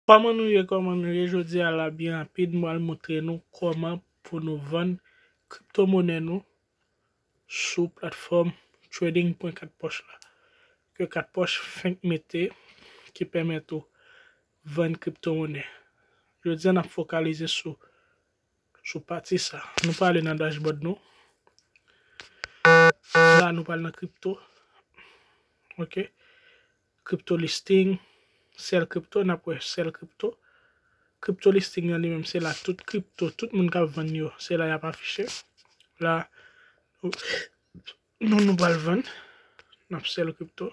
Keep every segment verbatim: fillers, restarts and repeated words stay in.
Kòman nou ye, kòman nou ye? Jodi a la, byen rapid, mwen al montre nou kòman pou nou vann kriptomonè nou sou platfòm trading pwen kat pòch la. Ke kat pòch fenk mete ki pèmèt ou vann kriptomonè. Jodi a, n ap fokalize sou, sou pati sa. Nou prale nan dashboard nou. La, nou pral nan kripto. Ok. Crypto listing, sell crypto, n ap wè sell crypto. Crypto listing nan li menm, se la tout kripto, tout moun k ap vann yo, se la y ap afiche. La, nou, nou pral vann, n ap sell crypto,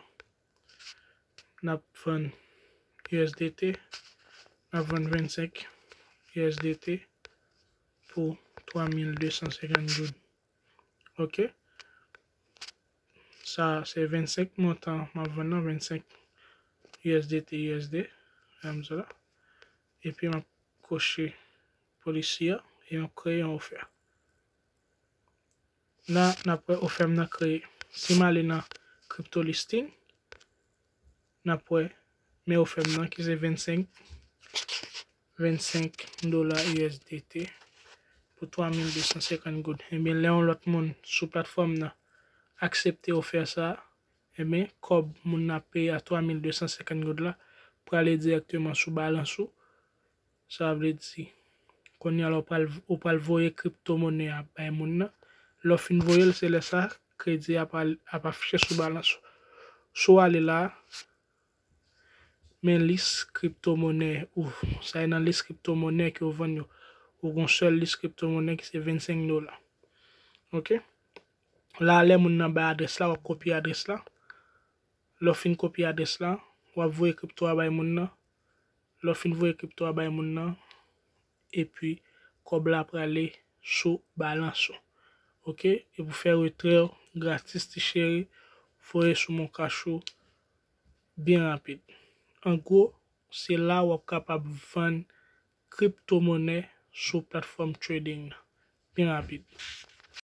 n ap vann U S D T, n ap vann vennsenk U S D T pou twa mil de san senkant goud. Ok. Sa, se vennsenk montan m ap vann nan, vennsenk U S D T, U S D, menm sa la. Epi m ap koche policy a, e m ap kreye yon ofè. La, n ap wè ofè m nan kreye. Si m ale nan crypto listing, n ap wè men ofè m nan ki se vennsenk, vennsenk dola U S D T pou twa mil de san senkant goud. Ebyen, lè yon lòt moun sou platfòm nan aksepte ofè sa, ebyen, kòb moun nan ap peye a twa mil de san senkant goud la prale dirèkteman sou balans ou. Sa vle di, kounye a la, ou pral, ou pral voye kriptomonè a bay moun nan. Lè w fin voye l, se lè sa, kredi a pral, ap afiche sou balans ou. Si w ale la, men lis kriptomonè ou. Sa e nan lis kriptomonè ke w vann yo. Ou gon sèl lis kriptomonè ki se vennsenk dola. Ok? La, lè moun nan bay adrès la, w ap kopye adrès la. Lè w fin kopye adrès la, w ap voye kripto a bay moun nan. Lè w fin voye kripto a bay moun nan, epi kòb la prale sou balans ou. Ok? E pou fè retrè w gratis, ti cheri, voye sou Mon Cash ou byen rapid. An gwo, se la w ap kapab vann kriptomonè sou platfòm trading nan. Byen rapid.